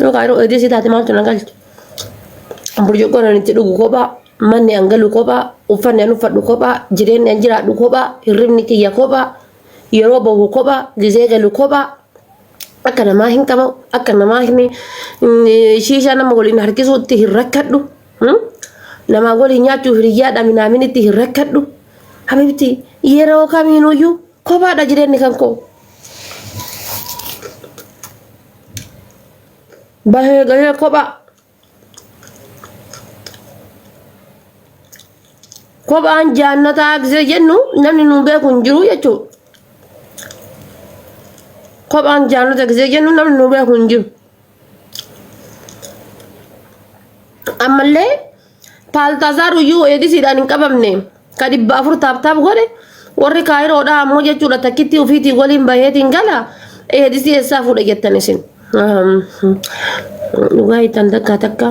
Yoo kaayiroo eedisii taate maaltu na galche? Burcuqqoon ani itti dhugu kophaa, manni an galu kophaa, uffanni an uffadhu kophaa, jireenyi an jiraadhu kophaa, hirribni kiyya kophaa, yeroo bahu kophaa, gizee galu kophaa. Akka namaa hin qabu, akka namaa hin shiishaa nama waliin harkisuutti hin rakkadhu. Namaa waliin nyaachuu hiriyyaadha minaaminitti hin rakkadhu. Habibti yeroo kamiinuyyuu kophaadha jireenyi kan koo. Bahee galee kophaa. Kophaan jaannataa gisee jennu namni nu beeku hin jiru jechuudha. Kophaan jaannata gisee jennu namni nu beeku hin jiru. Ammallee Paaltaazaar iyyuu eedisiidhaan hin qabamne ka 400 taap taap godhe warri kaayiroodhaa ammoo jechuudha takkittii ofiitii waliin baheetiin gala eedisii eessaa fuudhe jettan isin. Dhugaa ittaan takka takka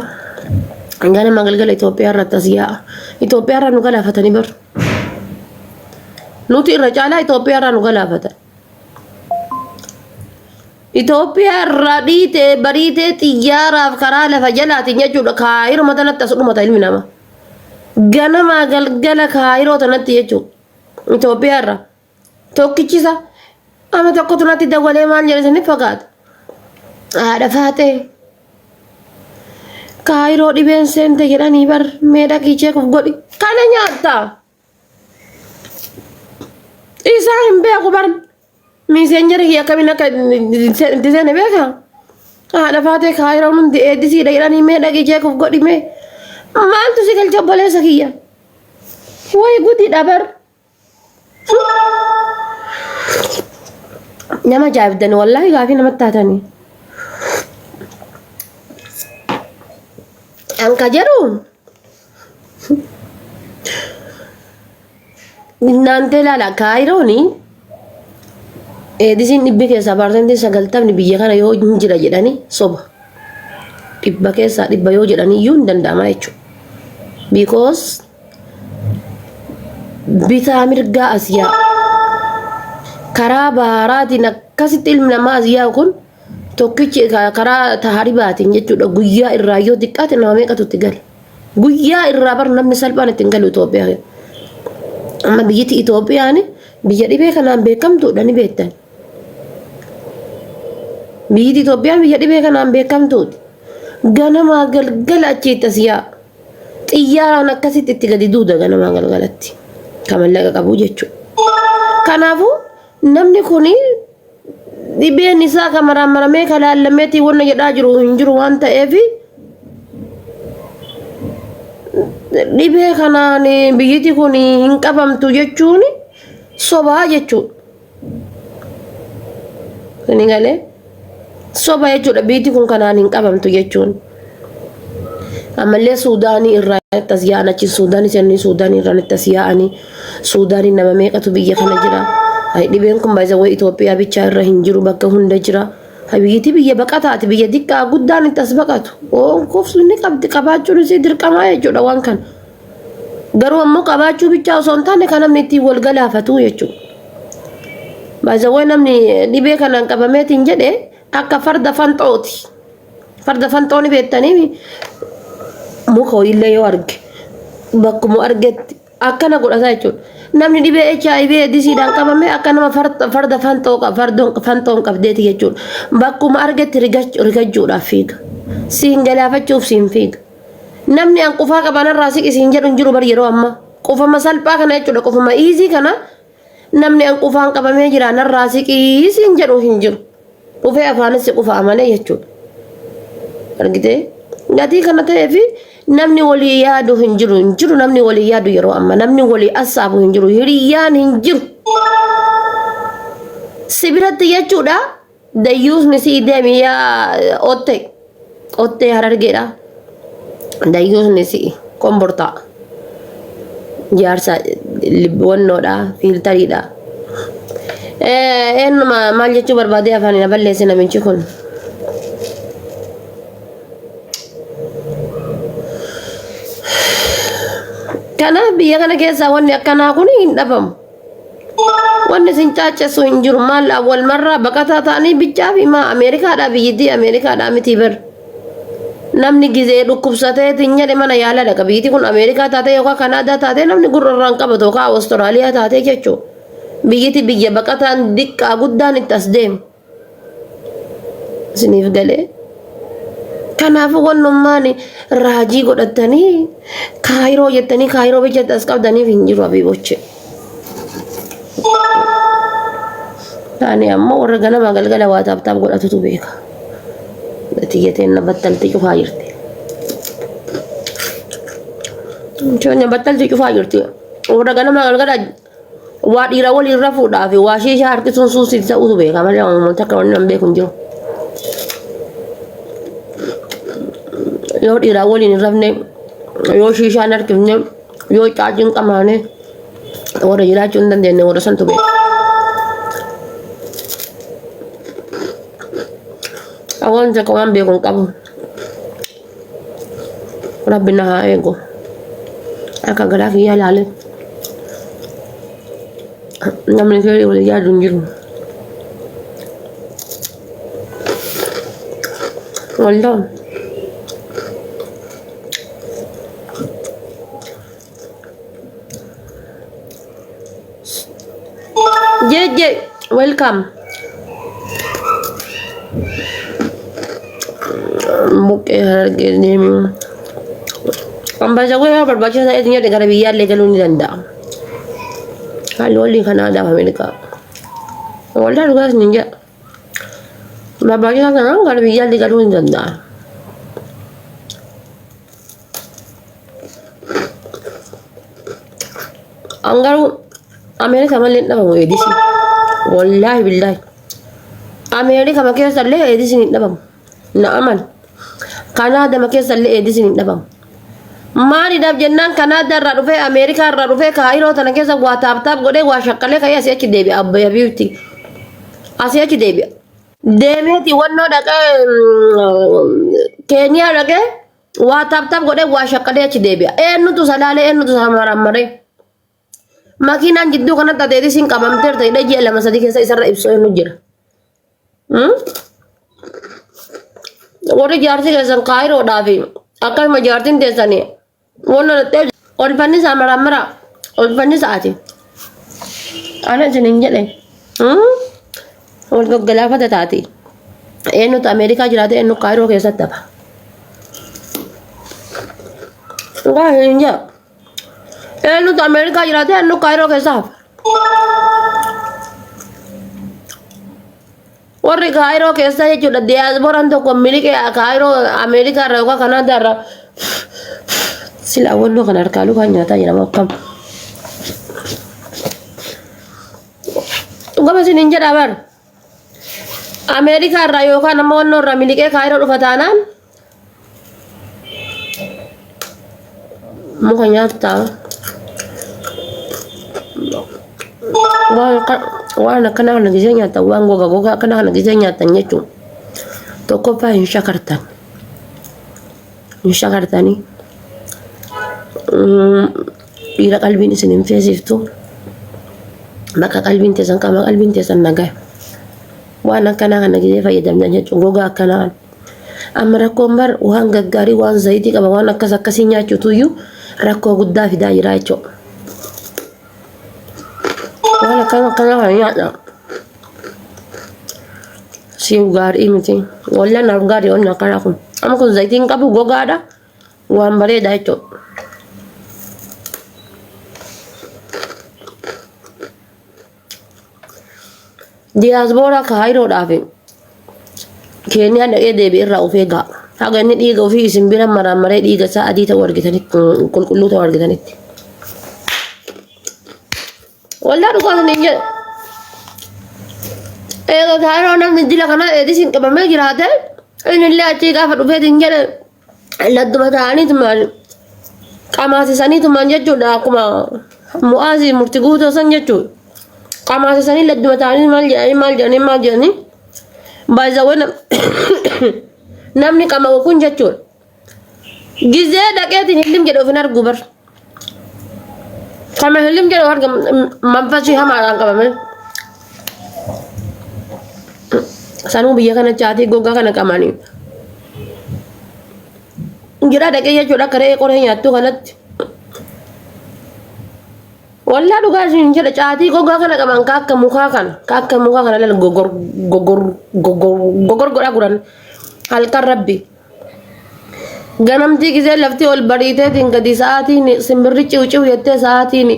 ganama galgala Itoophiyaa irratti as yaa'a. Itoophiyaa irraa nu galaafatanii bar. Nuti irra caalaa Itoophiyaa irraa nu galaafatan. Itoophiyaa irraa dhiitee bariitee xiyyaaraaf karaa lafa jalaatiin jechuudha kaayiruma tanatti as dhumata ilmi namaa. Ganamaa galgala kaayiroo tanatti jechuudha. Itoophiyaa irraa tokkichisa ama tokkotu natti dawwalee maal jedhe isinitti fakkaata. Haadha faaxee kaayiroo dhibeen seente jedhanii bar mee dhaqii cheekuuf godhi kana nyaatta. Isaa hin beeku bar miiseenjari kiyya akkamiin akka itti seene beeka. Haadha faatee kaayiroon hundi eeddisiidha jedhanii mee dhaqii cheekuuf godhi mee. Maaltu si galcha obboleessa kiyya? Way gudiidha bar. Nama ajaa'ibdan wallaahi gaafii namatti taatanii. Anka jedhu Naantee ilaala kaayirooni eedisiin dhibbi keessaa 90% biyya kana yoo hin jira jedhani soba. 100% yoo jedhani iyyuu hin danda'ama jechuudha. Because bitaa mirgaa as yaa'a. Karaa baharaatiin akkasitti ilmi namaa as yaa'u kun tokkichi karaa taharibaatiin jechuudha guyyaa irraa yoo xiqqaate nama meeqatu itti gala. Guyyaa irraa bar namni salphaan ittiin galu Itoophiyaa. Amma biyyatti Itoophiyaan biyya dhibee kanaan beekamtuudha ni beektan. Biyyatti Itoophiyaan biyya dhibee kanaan beekamtuuti. Ganamaa galgala achiitti as yaa'a. Xiyyaaraan akkasitti itti gadi duuda ganamaa galgalatti. Kan mallaqa qabu jechuudha. Kanaafuu namni kun dhibeen isaa kan maraamaramee kan laallameetii wanna jedhaa jiru hin jiru waan ta'eef dhibee kanaan biyyiti kun hin qabamtu jechuun sobaa jechuudha. Sini galee soba jechuudha biyyiti kun kanaan hin qabamtu jechuun. Ammallee Suudaanii irraa itti as yaa'an achi Suudaanii seenanii Suudaanii irraan itti as yaa'anii Suudaanii nama meeqatu biyya kana jira. Hay dhibeen kun baay'ee wayi Itoophiyaa bichaa irra hin jiru bakka hunda jira. Hay biyyiti biyya baqataati biyya diqqaa guddaan itti as baqatu. Oon ni qabdi qabaachuun isii dirqamaa jechuudha waan kana. Garuu ammoo qabaachuu bichaa osoo hin taane kan namni ittiin wal galaafatu jechuudha. Baay'ee namni dhibee kanaan qabameetiin jedhe akka farda fanxooti. Farda fanxoo ni beektanii muka wayiillee yoo arge bakkuma argetti akkana godhata jechuudha. Namni dhibee HIV AIDSidhaan qabame akka nama farda fanxoo fanxoon qabdeeti jechuudha. Bakkuma argetti rigachuudhaaf fiiga. Siin galaafachuuf siin fiiga. Namni an qufaa qabanarraa siqi siin jedhu hin jiru bar yeroo ammaa. Qufama salphaa kana jechuudha. Qufama iizii kana Namni an qufaan qabamee jira narraa siqii siin jedhu hin jiru. Dhufee afaanis si qufa'a malee jechuudha. Argitee? Gatii kana ta'eef namni walii yaadu hin jiru hin jiru namni walii yaadu yeroo amma namni walii assaabu hin jiru hiriyyaan hin jiru. Si biratti jechuudha Dayyuusni sii deemi yaa ottee. Ottee harargeedha. Dayyuusni sii kombortaa. Jaarsa wannoodha fiiltariidha. Eenyuma maal jechuu barbaadee afaan na balleesse namichi kun. Kanaaf biyya kana keessaa wanni akkanaa kun hin dhabamu. Wanni isin caaccessu hin jiru maal awwal marraa baqataa ta'anii bichaa fi maa Ameerikaadhaa biyyittii Ameerikaadhaa mitii bar. Namni gizee dhukkubsateetiin jedhe mana yaala dhaqa. Biyyiti kun Ameerikaa taatee yookaan Kanaadaa taatee namni gurra irraa hin qabatu yookaan Awustiraaliyaa taatee jechuudha. Biyyiti biyya baqataan diqqaa guddaan itti as deemu. Isiniif galee. Kanaafuu wannummaan raajii godhattanii kaayiroo jettanii kaayiroo bichatti as qabdaniif hin jiru abiiboche. Taani ammoo warra ganama galgala waa taaptaap godhatutu beeka. Tiyyateen na battalti cufaa jirti. Tiyyateen battalti cufaa jirti. Warra ganama galgala waa dhiira waliin rafuudhaa fi waa shiishaa harkisuun suusii ta'utu beeka malee uummata akka wanni hin beeku hin jiru. Yoo dhiiraa waliin hin rafne, yoo shiishaa hin harkifne, yoo caacii hin qamaane warra jiraachuu hin dandeenye warra santu beeka. Waan takka waan beeku hin qabu. Rabbi na haa eegu. Akka garaa kiyyaa ilaale. Namni keerii walii yaadu hin jiru. Wallah. JJ, welcome. Buqqee harargee deemi. Ambasagoo yoo barbaachisaa ta'e jedhe gara biyyaallee galuu ni danda'a. Haalli walii Kanaadaaf Ameerikaa. Waldaa dhugaas ni jedha. Barbaachisaa ta'an gara biyyaallee galuu ni danda'a. An garuu Ameerikaa malee hin dhabamu eedisii. Wallaahi billaahi. Ameerikaa keessa illee eedisiin hin dhabamu. Na amani. Kanaadama keessa illee eedisiin hin dhabamu. Maaliidhaaf jennaan Kanaadaa irraa dhufee Ameerikaa irraa dhufee Kaayiroo tana keessa waa taaptaap godhee waa shaqqalee ka'ee asii achi deebi'a Abbayya biyuutti. Asii achi deebi'a. Deemeeti wannoo dhaqee Keeniyaa dhaqee waa taaptaap godhee waa shaqqalee achi deebi'a. Eenyutu salaalee eenyutu maraammaree. Makiinaan jidduu kanatti ateetisiin qabamteerta hidhee ji'a lama sadii keessa isarra ibsu eenyu jira. Warri jaarsi keessan kaayiroodhaa fi akkasuma jaartiin teessanii wanna dhattee olfannisaa maraammaraa olfannisaati. Ana isin hin jedhe. Wal gaggalaafata taati. Eenyutu Ameerikaa jiraate eenyu Kaayiroo keessatti hafa. Dhugaa hin jedha. Eenyutu Ameerikaa jiraate eenyu Kaayiroo keessa hafa. Warri Kaayiroo keessa jechuudha diyaaspooraan tokko miliqee Kaayiroo Ameerikaa irraa yookaan Kanaadaa irraa sila wannoo kana harkaa lukaan nyaataa jedhama akkam. Dhugama isin hin jedhaa bar. Ameerikaa irraa yookaan amma wannoo irraa miliqee Kaayiroo dhufa taanaan muka nyaattaa. Waan akkanaa kana gisee nyaattan waan goga gogaa akkanaa kana gisee nyaattan jechuun tokkoffaa hin shakartan. Hin shakartanii. Dhiira qalbiin isin hin feesiftu. Bakka qalbiin teessan qaama qalbiin teessan nagaa. Waan akkanaa kana gisee fayyadamtan jechuun gogaa akkanaa. Amma rakkoon bar waan gaggaarii waan zayitii qaba waan akkas akkasii nyaachuutu iyyuu rakkoo guddaa fidaa jira jechuudha. Waan akkana akkanaa kana nyaadha. Siif gaarii miti. Wallaan naaf gaarii wanni akkanaa kun. Amma kun zayitiin qabu gogaadha. Waan bareedaa jechuudha. Diyaasbooraa kaayiroodhaaf Keeniyaa dhaqee deebi'e irraa of eegaa. Haga inni dhiiga ofii isin bira maraammaree dhiiga isaa adii ta'uu argitanitti qulqulluu ta'uu argitanitti. Waldaa dhugaa isin hin jedhu. Eega kaayiroo namni dila kana eedisiin qabamee jiraate inni illee achii gaafa dhufeetiin jedhe ladduma ta'aniitumaan qamaasisaniitumaan jechuudha akkuma mu'aazii murti guutoo san jechuudha. Qamaasisanii ladduma ta'anii maal jedhanii maal jedhanii maal jedhanii baay'isawwan namni qama'u kun jechuudha. Gizee dhaqeetiin hillim jedhe of hin argu bar. Kama hillim jedhe of arga manfasii hamaadhaan qabame. Sanuu biyya kana chaatii gogaa kana qamanii. Jedhaa dhaqee jechuudha akka re'ee qoree nyaattuu kanatti. Wallaa dhugaa isin jedha caatii gogaa kana qaban ka akka mukaa kana ka akka mukaa kana lal gogor gogor gogor gogor godhaa guran halkan rabbi. Ganamtii gisee lafti ol bariiteetiin gadi sa'aatiin simbirri ciw ciw jettee sa'aatiin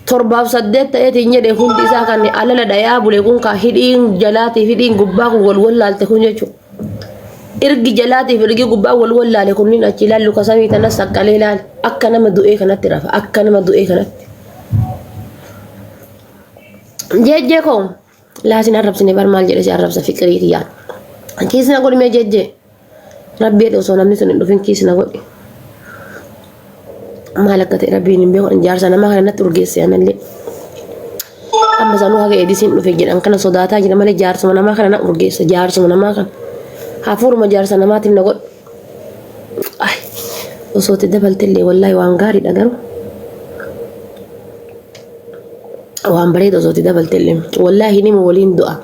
torbaaf saddeet ta'eetiin jedhe hundi isaa kan alala dhayaa bule kun ka hidhiin jalaatiif hidhiin gubbaa kun wal wallaalte kun jechuudha. Irgi jalaatiif irgi gubbaa wal wallaale kunniin achi ilaallu ka samii tanas saqqalee ilaali akka nama du'ee kanatti rafa akka nama du'ee kanatti. Jeejjee koo laasin arrabsine bar maal jedhe si arrabsa fiqirii kiyyaan. Kiisna godhi mee jeejjee. Rabbi jedhe osoo namni sun hin dhufin kiisna godhi. Maal akka ta'e rabbiin hin beeku jaarsa namaa kana natti urgeesse anallee. Amma sanuu haga edisiin dhufe jedhan kana sodaataa jira malee jaarsuma namaa kana na urgeessa jaarsuma namaa kana. Hafuuruma jaarsa namaatiin na godhu. Ay, osoo itti dabaltellee wallaahi waan gaariidha garuu. Waan bareeda osoo itti dabaltellee wallaahi nima waliin du'a.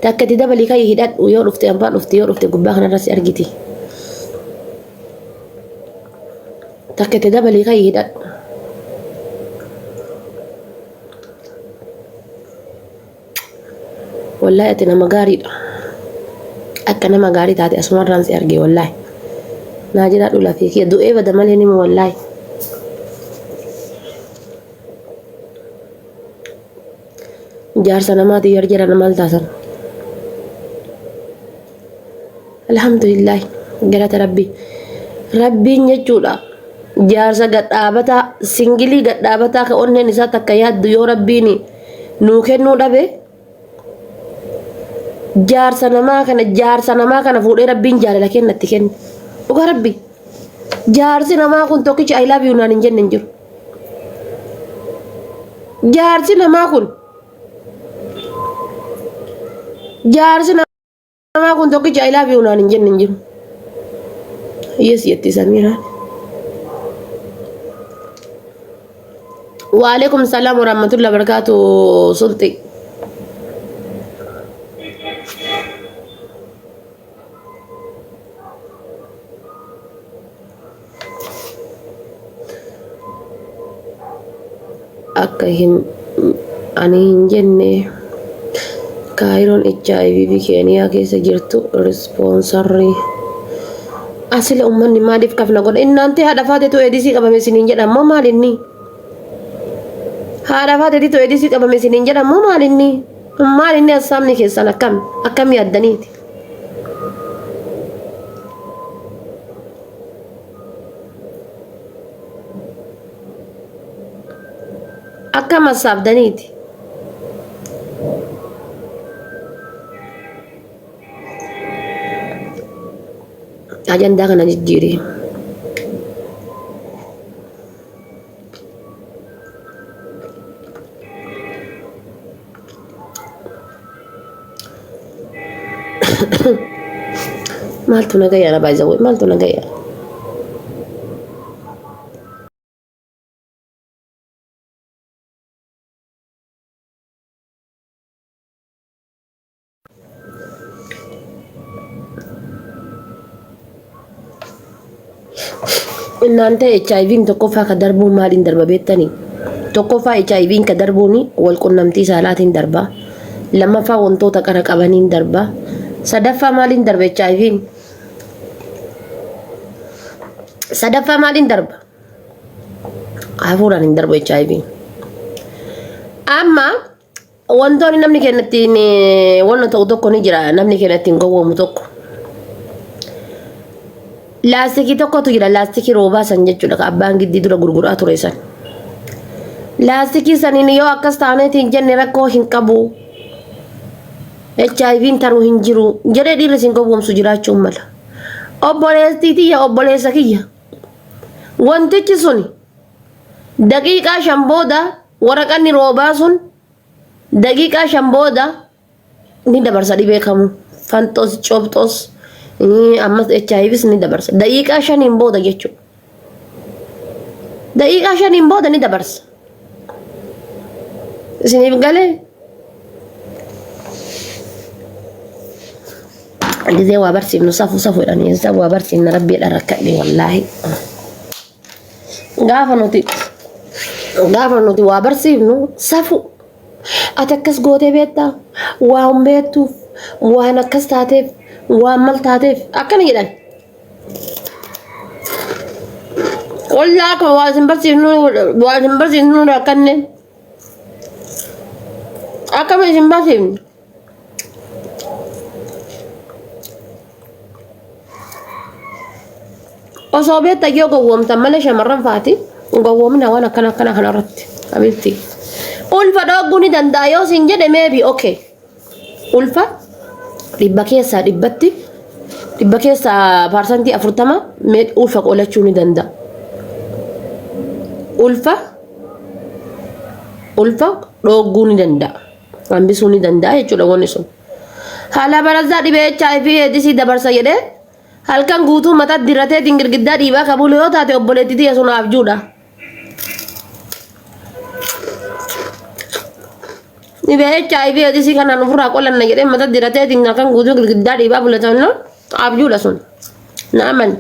Takka itti dabalii ka'ii hidhadhu yoo dhufte abbaa dhufte yoo dhufte gubbaa kanarra si argiti. Takka itti dabalii ka'ii hidhadhu. Wallaahi ati nama gaariidha. Akka nama gaarii taate asumarraan si arge wallaahi. Naa jiraadhu lafee kiyya du'ee bada malee nima wallaahi. Jaarsa namaati jarjara maal taasan. Alhamdulillah galata rabbi. Rabbiin jechuudha jaarsa gadhaabataa singilii gadhaabataa ka onneen isaa takka yaaddu yoo rabbiin nuu kennuu dhabe jaarsa namaa kana jaarsa namaa kana fuudhee rabbiin jaalala kennatti kenne. Dhugaa rabbi jaarsi namaa kun tokkichi I love you naan hin jenne hin jiru. Jaarsi namaa kun jaarsi namaa kun tokkichi I love you naan hin jenne hin jiru. Yes jetti Samiiraan. Waalaikum salaam warahmatullahi wabarakatuh sulxi. Akka hin ani hin jenne kaayiroon HIV fi Keeniyaa keessa jirtu rispoonsarri. Asila ummanni maaliif kafna godha? Innaantee haadha faatetu eedisii qabame isiniin jedha ammoo maal inni? Haadha faateetitu eedisii qabame isiniin jedha ammoo maal inni? Maal inni assaamni keessan akkam akkam yaaddaniiti? Akkam assaabdaniiti? Ajandaa kana jijjiiri. Maaltu na gayyaa na baay'isa maaltu na gayyaa. Innaan ta'e HIV'n tokkoffaa ka darbuun maaliin darba beektanii? Tokkoffaa HIV'n ka darbuun wal qunnamtii saalaatiin darba. Lammaffaa wantoota qara qabaniin darba. Sadaffaa maaliin darba HIV'n? Sadaffaa maaliin darba? Hafuuraan hin darbu HIV'n. Amma Wantoonni namni keenya ittiin wanna ta'u tokko ni jira namni keenya ittiin gowwoomu tokko. Laastikii tokkotu jira laastikii roobaa san jechuudha ka abbaan giddii dura gurguraa ture san. Laastikii saniin yoo akkas taaneetiin jenne rakkoo hin qabu. HIV'n taruu hin jiru jedhee dhiirri isin gowwoomsu jiraachuun mala. Obboleettii tiyya obboleessa kiyya. Wantichi suni daqiiqaa 5 booda Waraqanni roobaa sun daqiiqaa 5 booda ni dabarsa dhibee kamuu. Fanxoos, cobxoos, ammas HIVs ni dabarsa. Daqiiqaa shaniin booda jechuudha. Daqiiqaa shaniin booda ni dabarsa. Isiniif galee? Gizee waa barsiifnu safu safu jedhanii isa waa barsiifna rabbiidha rakkadhe wallaahi. Gaafa nuti gaafa nuti waa barsiifnu safu ati akkas gootee beektaa waan beektuuf waan akkas taateef waan mal taateef akkana jedhan. Qollaa akka waa isin barsiifnu waa isin barsiifnu rakkanne akkama isin barsiifnu. Osoo beekta yoo gowwoomtan malee shamarran faati gowwoomina waan akkana akkana kana irratti habiibti. Ulfa dhooguu ni danda'a yoo siin jedhe maybe okay. Ulfa dhibba keessaa dhibbatti dhibba keessaa paarsantii 40 ulfa qolachuu ni danda'a. Ulfa ulfa dhooguu ni danda'a. Hambisuu ni danda'a jechuudha wanni sun. Haala barazaa dhibee HIV eedisii dabarsa jedhee halkan guutuu mataa dirateetiin girgiddaa dhiibaa ka bulu yoo taate obboleettii tiyya sun abjuudha. Dhibee HIV eedisii kanaan ofirraa qolanna jedhee mataa dirateetiin halkan guutuu girgiddaa dhiibaa bulatan abjuudha sun. Na amani.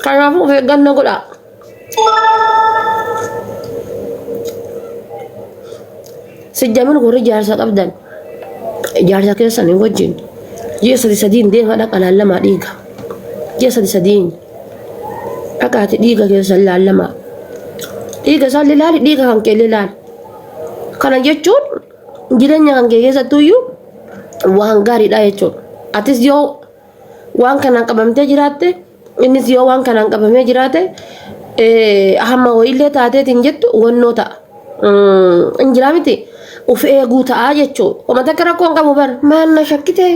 Kanaafuu of eeggannoo godhaa. Sijjamin warri jaarsa qabdan jaarsa keessanii wajjin ji'a sadi sadiin deemaa dhaqa laallamaa dhiiga. Ji'a sadi sadiin dhaqaati dhiiga keessan laallamaa. Dhiiga isaan ilaali dhiiga kan kee ilaali. Kana jechuun jireenya kan kee keessattuyyuu waan gaariidha jechuudha. Atis yoo waan kanaan qabamtee jiraatte innis yoo waan kanaan qabamee jiraate hamma wayiillee taateetiin jettu wannoo ta'a. Hin jiraa miti of eeguu ta'a jechuudha. Homa takka rakkoo hin qabu bar maal na shakkitee?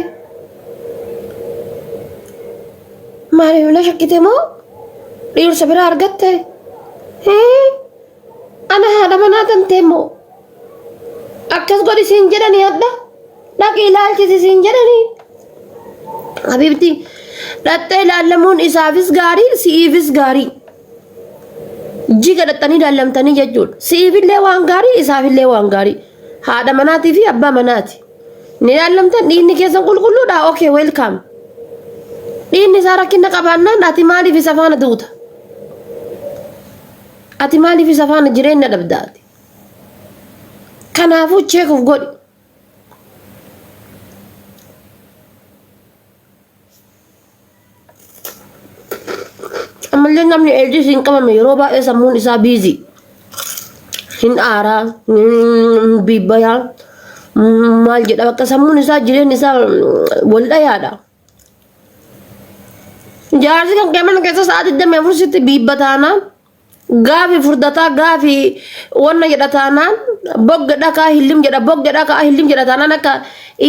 Maaliif na shakkite moo dhiirsa biraa argatte? Ana haadha manaa tantee moo akkas godhi siin jedhanii hadha dhaqi ilaalchisi siin jedhanii. Habiibti dhaxxee ilaallamuun isaafis gaarii si'iifis gaarii. Jiga dhaxxanii ilaallamtanii jechuudha. Si'iifillee waan gaarii isaafillee waan gaarii. Haadha manaatii fi abbaa manaati. Ni ilaallamtan dhiigni keessan qulqulluudha okay welcome. Dhiigni isaa rakkina qabaannaan ati maaliif isa faana duuta? Ati maaliif isa faana jireenya dhabda ati? Kanaafuu check of godhi. Ammallee namni eedis hin qabame yeroo baay'ee sammuun isaa biizii. Hin aaraa, hin biibbayaa, maal jedha bakka sammuun isaa jireenyi isaa wal dhayaadha. Jaarsi kan kee mana keessa sa'a 24 sitti biibba taanaan gaafi furdataa gaafi wanna jedha taanaan bogga dhakaa hillim jedha bogga dhakaa hillim jedha taanaan akka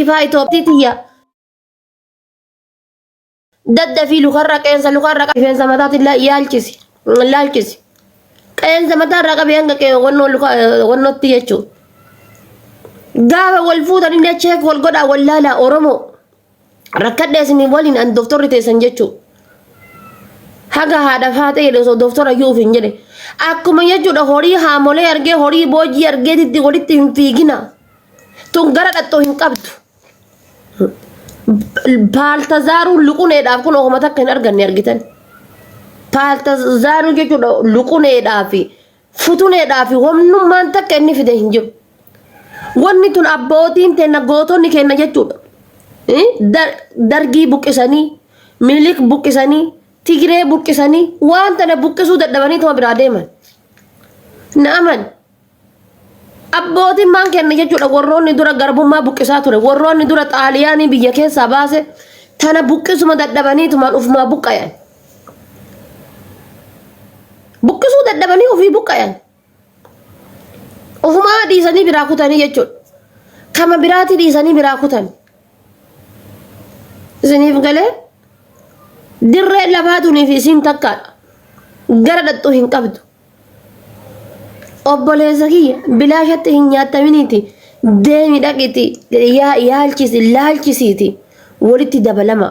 ifaa Itoophiyaa tiyya daddafii lukarra qeensa lukarra rifeensa mataatti yaalchisi laalchisi qeensa mataarraa qabee hanga wannoo luka wannootti jechuudha. Gaafa wal fuutan illee cheek wal godhaa wal laalaa Oromoo. Rakkadhee isin waliin an doftorri teessan jechuu. Haga haadha faatee jedhe osoo doftora iyyuu of hin jedhe. Akkuma jechuudha horii haamolee argee horii boojii argeetitti walitti hin fiigina. Tun gara dhaxxoo hin qabdu. Paaltazaaruun luquneedhaaf kun ofuma takka hin arganne argitan. Paaltazaaruun jechuudha luquneedhaaf futuneedhaa fi homnummaan takka inni fide hin jiru. Wanni tun abbootiin teenna gootonni keenna jechuudha. Dargii buqqisanii, Minilik buqqisanii, Tigiree buqqisanii waan tana buqqisuu dadhabanii tuma biraa deeman. Na aman. Abbootiin maan kenna jechuudha warroonni dura garbummaa buqqisaa ture warroonni dura xaaliyaanii biyya keessaa baase tana buqqisuma dadhabanii tumaan ufumaa buqqayan. Buqqisuu dadhabanii ofii buqqayan. Ofumaa dhiisanii biraa kutanii jechuudha. Kama biraatii dhiisanii biraa kutan. Isiniif galee dirreen lafaa tuniif isiin takkaadha. Gara dhaxxuu hin qabdu. Obboleessa kiyya bilaashatti hin nyaataminiiti deemi dhaqiti yaalchisi laalchisiiti walitti dabalama.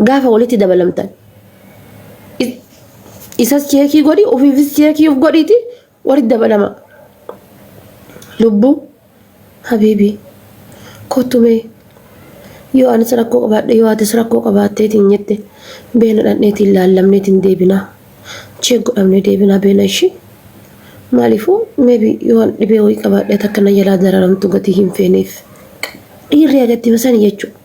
Gaafa walitti dabalamtan isas cheekii godhi ofiifis cheekii of godhiiti walitti dabalama. Lubbuu habiibii kottu mee yoo anis rakkoo qabaadhe yoo atis rakkoo qabaatteetiin jette beena dhandheetiin laallamneetiin deebinaa. Check godhamnee deebinaa beena ishii. Maaliifuu maybe yoo an dhibee wayii qabaadhe takka na jalaa dararamtu gatii hin feeneef. Dhiirri agatti masani jechuudha.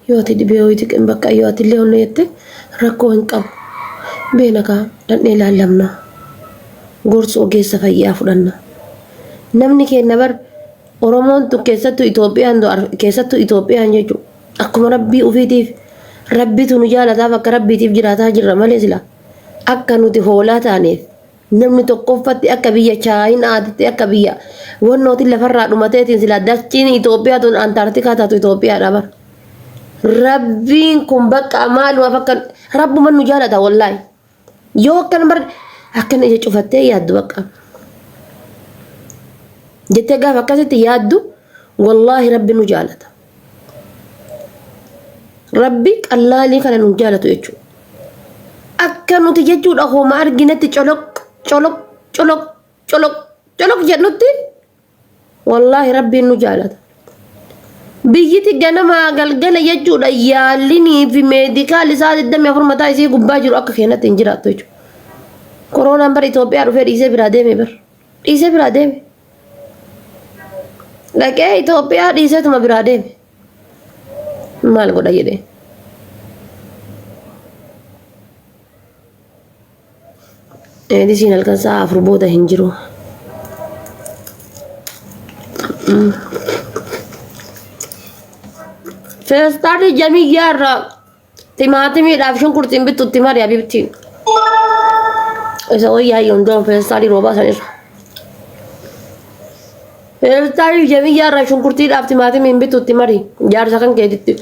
Yoo ati dhibee wayiiti qin bakka yoo ati illee onna jette rakkoo hin qabu. Beena kaa dhandhee laallamna. Gorsa ogeessa fayyaa fudhanna. Namni keenya bar Oromoon tun keessattuu Itoophiyaan keessattuu Itoophiyaan jechuudha. Akkuma rabbii ofiitiif rabbitu nu jaalataaf akka rabbiitiif jiraataa jirra malee sila akka nuti hoolaa taaneef namni tokkoffatti akka biyya chaayinaatitti akka biyya wannootiin lafarraa dhumateetiin sila dachiin Itoophiyaa tun Antaartikaa taatu Itoophiyaadha bar. Rabbiin kun bakka maalumaaf akka rabbuma nu jaalata wallaahi. Yoo akkana bar akkana ija cufattee yaaddu bakka. Jettee gaafa akkasitti yaaddu wallaahi rabbi nu jaalata. Rabbi qallaalii kana nu jaalatu jechuudha. Akka nuti jechuudha homa arginetti coloq coloq coloq coloq coloq jedhutti wallaahi rabbiin nu jaalata. Biyyiti ganamaa galgala jechuudha yaallinii fi meedikaal isaa 24 mataa isii gubbaa jiru akka keenyatti hin jiraattu jechuudha. Koronaan bara Itoophiyaa dhufee dhiisee biraa deeme bar. Dhiisee biraa deeme. Dhaqee Itoophiyaa dhiiseetuma biraa deeme. Maal godha jedhee. Eedisiin halkan sa'a 4 booda hin jiru. Feestaalli jamiyyaa irraa timaatimiidhaaf shunkurtiin bittu itti mari habibti. Isa wayyaa yoon feestaalii roobaa san irra. Feestaalii jamiyyaa irraa shunkurtiidhaaf timaatimiin bittu itti mari jaarsa kan keetitti.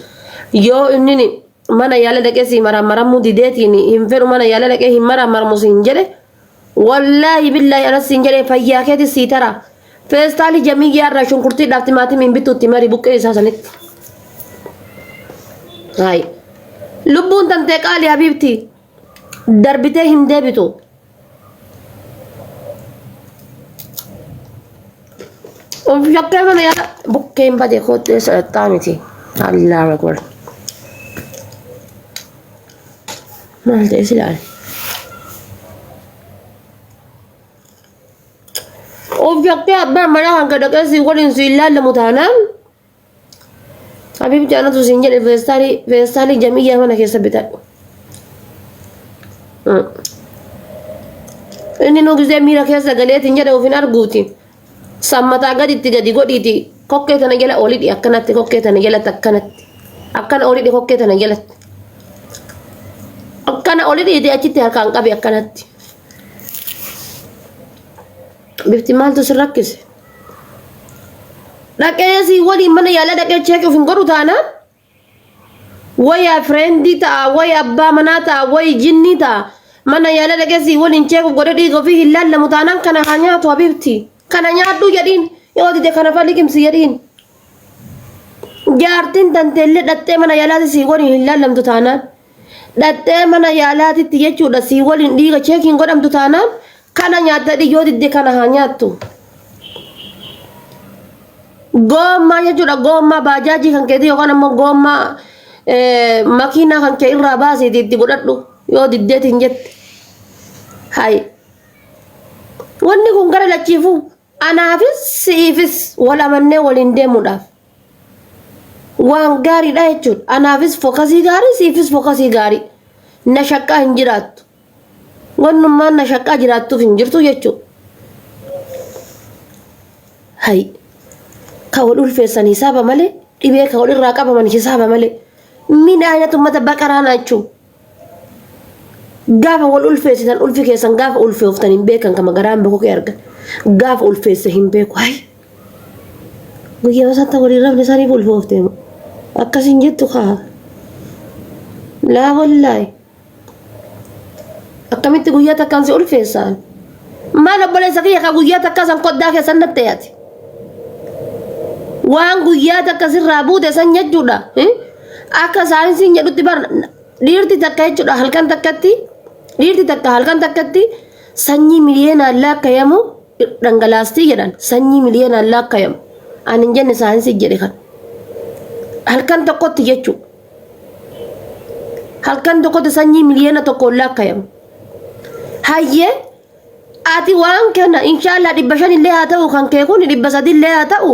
Yoo inni mana yaala dhaqee sii maraammaramuu dideetiin hin fedhu mana yaala dhaqee hin maraamaramu siin jedhe wallaahi billaahi anas siin jedhe fayyaa keeti sii tara feestaalii jamiyyaa irraa shunkurtiidhaaf timaatimiin bittuutti mari buqqee isaa sanitti. Hayi lubbuun tantee qaali habiibti darbitee hin deebitu. Of shakkee mana yaala bukkeen bade koottee sadhattaa miti. Allahu akbar. Maal ta'e si ilaali. Of shakkee abbaan manaa kan dhaqee si waliin si ilaalamu taanaan Habiibti anatu siin jedhe feestaalii feestaalii jamiyyaa mana keessa bitadhu. Inni nu gisee miira keessa galeetiin jedhe of hin arguuti. Sammataa gaditti gadi godhiiti kokkee tana jala olidhi akkanatti kokkee tana jalatti akkanatti. Akkana olidhi kokkee tana jalatti. Akkana olidhiiti achitti harkaan qabi akkanatti. Bifti maaltu si rakkise? Dhaqee si waliin mana yaalaa dhaqee check of hin godhu taanaan waya friendii ta'a waya abbaa manaa ta'a wayi jinnii ta'a mana yaalaa dhaqee si waliin check of godhee dhiiga ofii hin laallamu taanaan kana haa nyaatu habiibti kana nyaadhu jedhiin yoo dide kana fa liqimsi jedhiin jaartiin tanteellee dhaqxee mana yaalaati si waliin hin laallamtu taanaan Dhaqxee mana yaalaatitti jechuudha sii waliin dhiiga cheekiin godhamtu taanaan kana nyaatta yoo didde kana haa nyaattu. Goommaa jechuudha goommaa baajaajii kan keetii yookaan ammoo goommaa makiinaa kan kee irraa baasiiti itti godhadhu yoo diddeetiin jette. Hayi. Wanni kun gara lachiifuu anaafis si'iifis wal amannee waliin deemuudhaaf. Waan gaariidha jechuudha. Anaafis fokasii gaarii siifis fokasii gaarii. Na shaqqaa hin jiraattu. Wannummaan na shaqqaa jiraattuuf hin jirtu jechuudha. Hay. Ka wal ulfeessan hisaaba malee dhibee ka wal irraa qabaman hisaaba malee. Min aynat ummata baqaraa naachuu. Gaafa wal ulfeessitan ulfi keessan gaafa ulfeoftan hin beekan kama garaan bokokee argan. Gaafa ulfeesse hin beeku. Hay. Guyyaa isaan waliin rafne isaaniif ulfoofte moo? Akkas hin jettu kaa. Laa wallaahi. Akkamitti guyyaa takkaan si ulfeessaan? Maal obboleessa kiyya ka guyyaa takkaa san koddaa keessan natte ati? Waan guyyaa takka sirraa buute san jechuudha. Akka saayinsiin jedhutti bar dhiirti takka jechuudha halkan takkatti dhiirti takka halkan takkatti sanyii miliyoonaan laakkayamu dhangalaastii jedhan sanyii miliyoonaan laakkayamu. Ani hin jenne, saayinsii jedhe kan. Halkan tokkotti jechuudha. Halkan tokkotti sanyii 1 miliyoon laakkayamu. Hayyee, ati waan kana inshaallah 500 illee haa ta'u, kan kee kun 300 illee haa ta'u.